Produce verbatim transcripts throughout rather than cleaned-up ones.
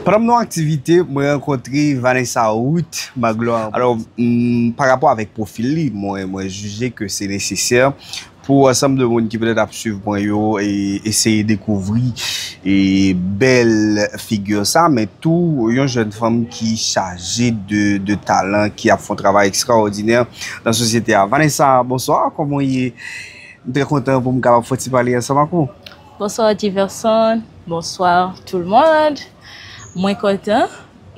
Pandan m nan aktivite, mwen rankontre Vanessa Ruth Magloire. Alò, mm, pa rapò avèk pwofil li, mwen, mwen jije ke se nesesè pou ansanm de moun ki petèt ap swiv mwen yo e eseye dekouvri e bèl figi sa, men tou yon jèn fanm ki chaje de, de talan, ki ap fè yon travay ekstraòdinè nan sosyete a. Vanessa, bonswa, kòman w ye? M trè kontan pou m kapab fè ti pale ansanm ak ou. Bonsoir Jefferson, bonsoir tout le monde. Mwen kontan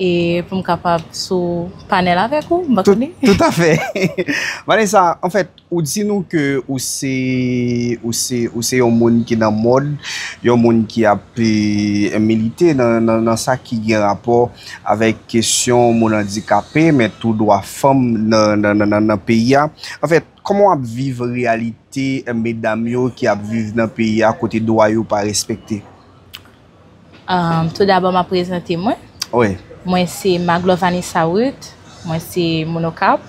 e pou m kapab sou panèl avèk ou, m pa konnen. Tout à fait. Vanessa, anfèt, ou di nou ke ou se, ou se, ou se yon moun ki nan mòd, yon moun ki ap, eh, milite nan, nan, nan sa ki gen rapò avèk kesyon moun andikape, men tou dwa fanm nan, nan, nan, nan, nan peyi a. Anfèt, kòman w ap viv reyalite medam yo ki ap viv nan peyi a kote dwa yo pa respekte? Um, tou dabò, m ap prezante mwen. Wi. Mwen se Magloire Vanessa Ruth, mwen se moun Okap,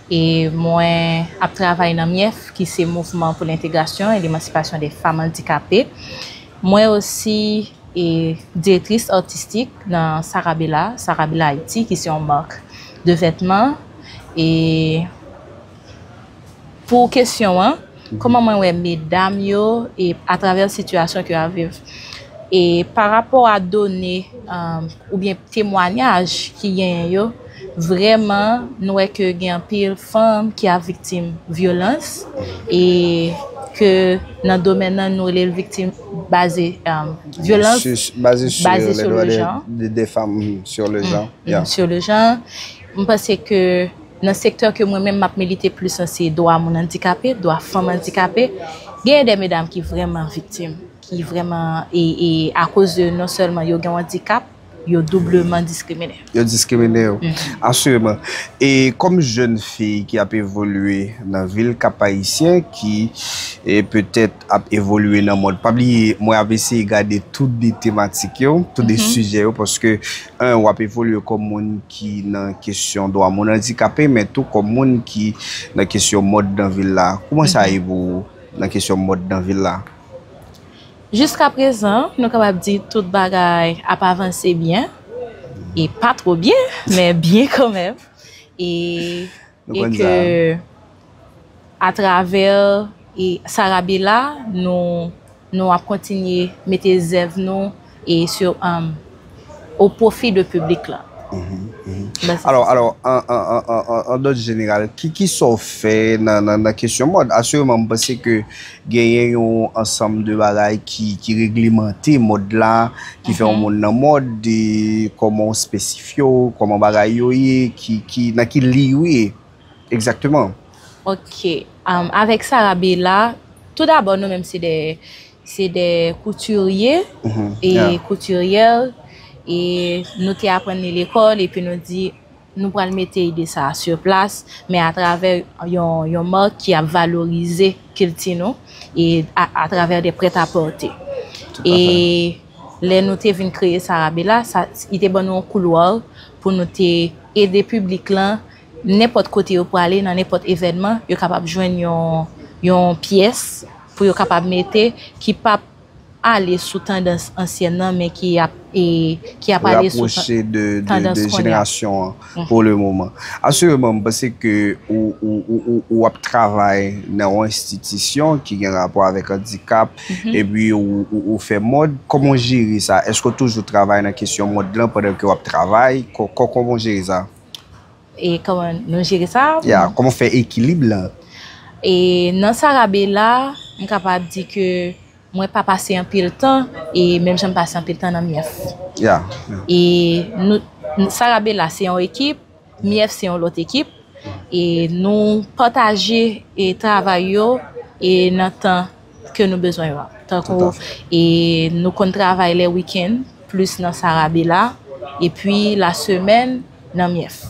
e mwen ap travay nan myèf, ki se Mouvman pou Lentegrasyon e Lemansipasyon de Fanm Andikape. Mwen osi e direktris atistik nan Sarabella, Sarabella Haiti, ki se yon mak de vètman. E pou kesyon an, kòman mwen wè medam yo e atravè sitiyasyon ke yo ap viv? E pa rapò a done, um, oubyen temwayaj ki genyen yo, vrèman, nou wè ke gen anpil fanm ki ap viktim vyolans e ke nan domèn nan nou rele l viktim baze, um, vyolans baze sur le genre. Sur, baze sur le genre. Des, des femmes sur le genre. Mm, sur le genre. M panse ke nan sektè ke mwen menm m ap milite plis lan, se dwa moun andikape, dwa fanm andikape. Genyen de medam ki vrèman viktim, ki vrèman, e, e akoz de non sèlman yo gen yon andikap, yo doubleman diskrimine. Yo diskrimine yo. Asireman. E kòm jèn fi ki ap evolye nan vil Kap Ayisyen, ki, e, petèt ap evolye nan mòd, pa bliye, mwen ap eseye gade tout de tematik yo, tout de sijè yo, paske, en, w ap evolye kòm moun ki nan kesyon dwa moun andikape, men tou kòm moun ki nan kesyon mòd nan vil la. Kòman sa ye pou ou nan kesyon mòd nan vil la? Jiskaprezan, nou kapab di tout bagay ap avanse byen, e pa twò byen, men byen kanmenm. E, e ke atravè, e, Sarabella, nou, nou ap kontinye mete zèv nou e sur, um, au profit de piblik la. Alò, alò, an, an, an, an, an dòt jeneral, ki, ki sa w fè nan, nan, nan kesyon mòd? Asireman, m panse ke genyen yon ansanm de bagay ki, ki reglemante mòd la, ki fè yon moun nan mòd, de kòman w spesifye w, kòman bagay yo ye, ki, ki, nan ki liy ou ye egzakteman. Ok. Um, avèk Sarabella, tou dabò, nou menm se de, se de koutirye e koutiryè, e nou te aprann li lekòl, epi nou di, nou pral mete ide sa a sur plas, men atravè yon, yon mak ki ap valorize kilti nou e a, atravè de prèt a pòte. E lè nou te vin kreye Sarabella, sa, li te ban nou yon koulwa pou nou te ede piblik lan, nenpòt kote yo prale, nan nenpòt evènman, yo kapab jwenn yon, yon pyès pou yo kapab mete ki p ap ale sou tandans ansyèn nan, men ki ap, e, ki ap ale sou tandans kounye a. Rapwoche de, de, de jenerasyon an pou le moman. Asireman, m panse ke ou, ou, ou, ou, ou ap travay nan yon enstitisyon ki gen rapò avèk andikap, epi ou, ou, ou fè mòd. Kòman w jere sa? Èske w toujou travay nan kesyon mòd lan pandan ke w ap travay? Kò-, kò-, kòman w jere sa? E kòman nou jere sa? Ya, kòman w fè ekilib lan? E nan Sarabella, m kapab di ke mwen pa pase anpil tan, e menm jan m pase anpil tan nan myèf. Ya, ya. E nou, Sarabella se yon ekip, myèf se yon lòt ekip, e nou pataje, e, travay yo, e nan tan ke nou bezwen yo a. Tankou, e, nou konn travay lè wikenn, plis nan Sarabella, epi lasemèn nan myèf.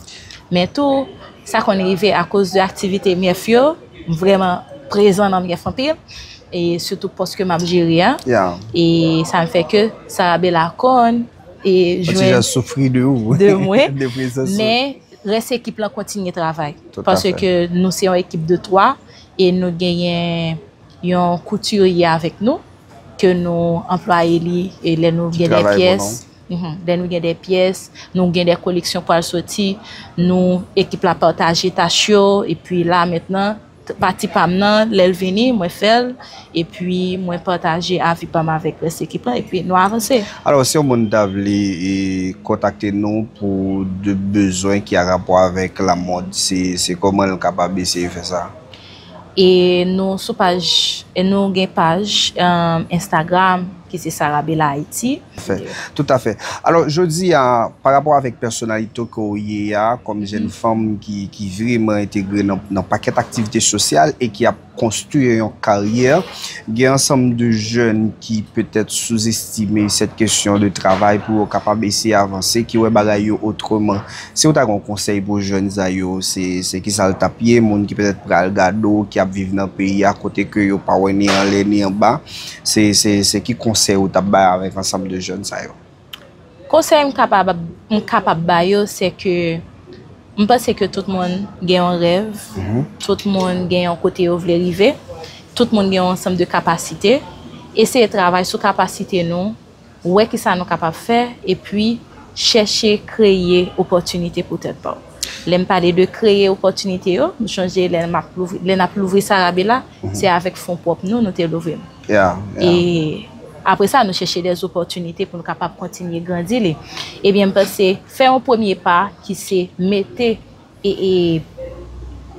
Men tou, sa konn rive akoz de aktivite myèf yo, m vrèman prezan nan myèf anpil, e sitou pòs ke m ap jere a. Ya. E sa fè ke Sarabella konn, e, jwenn yon ti jan soufri de ou, de mwen, de prezans ou. Men rès ekip lan kontinye travay. Tout à fait. Paske nou se yon ekip de twa, e nou genyen yon koutirye avèk nou, ke nou anplwaye li, e lè nou gen de pyès, Mhm. Lè nou gen de pyès, nou gen de koleksyon pral soti, nou, ekip la pataje tach yo, epi la mentnan, t- pati pa m nan, lè l vini, mwen fè l, epi mwen pataje avi pa m avèk rès ekip la, epi nou avanse. Alò, si yon moun ta vle e, kontakte nou pou de bezwen ki a rapò avèk lamòd, se, se kòman l kapab eseye fè sa? E nou sou paj, e nou gen paj um, Instagram ki se Sarabella Haiti. Fè. Toutafè. Alò, jodi a, pa rapò avèk pèsonalite ke w ye a, kòm jèn fanm ki, ki vreman entegre nan, nan pakèt aktivite sosyal e ki ap konstwi yon karyè, gen ansanm de jèn ki petèt souzestime sèt kesyon de travay pou yo kapab eseye avanse, ki wè bagay yo otreman. Si w ta gen yon konsèy pou jèn sa yo, se, se ki sa l t ap ye, moun ki petèt pral gade w, ki ap viv nan peyi a, kote ke yo pa wè ni anlè ni anba, se, se, se ki konsèy ou t ap bay avèk ansanm de jèn sa yo? Konsèy m kapab, m kapab ba yo, se ke m panse ke tout moun gen yon rèv, tout moun gen yon kote yo vle rive, tout moun gen yon ansanm de kapasite. Eseye travay sou kapasite nou, wè ki sa nou kapab fè, epi chèche kreye opòtinite pou tèt pa w. Lè m pale de kreye opòtinite yo, m chonje lè m ap louvri, lè n ap louvri Sarabella, se avèk fon pwòp nou, nou te louvri l. Yeah, yeah. E apre sa, nou chèche de opòtinite pou nou kapab kontinye grandi li. Ebyen, m panse, fè yon premye pa ki se mete, e, e,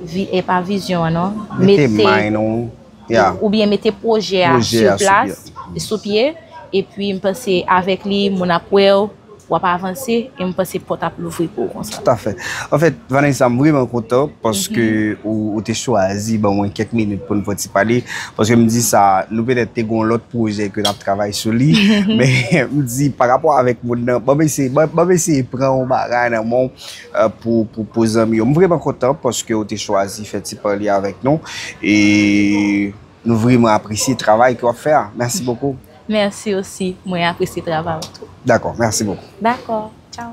vi, e pa vizyon an, non. Mete mind ou. Yeah. Oubyen mete pwojè a sou plas, sou pye. Epi, m panse, avèk li, moun ap wè w, w ap avanse, e m panse pòt ap louvri pou ou konsa. Toutafè. Anfèt, Vanessa, m vreman kontan paske ou, ou te chwazi ban mwen kèk minit pou n fè ti pale. Paske m di sa, nou petèt te gen yon lòt pwojè ke n ap travay sou li. Men m di, pa rapò avèk moun nan, ban m eseye, ban, ban m eseye pran yon bagay nan men w, euh, pou, pou, pou zanmi yo. M vreman kontan paske ou te chwazi fè ti pale avèk nou. E nou vreman apresye travay ke w ap fè a. Mèsi bokou. Mèsi osi. Mwen apresye travay ou tou. Dakò, mèsi bokou. Dakò. Tchao.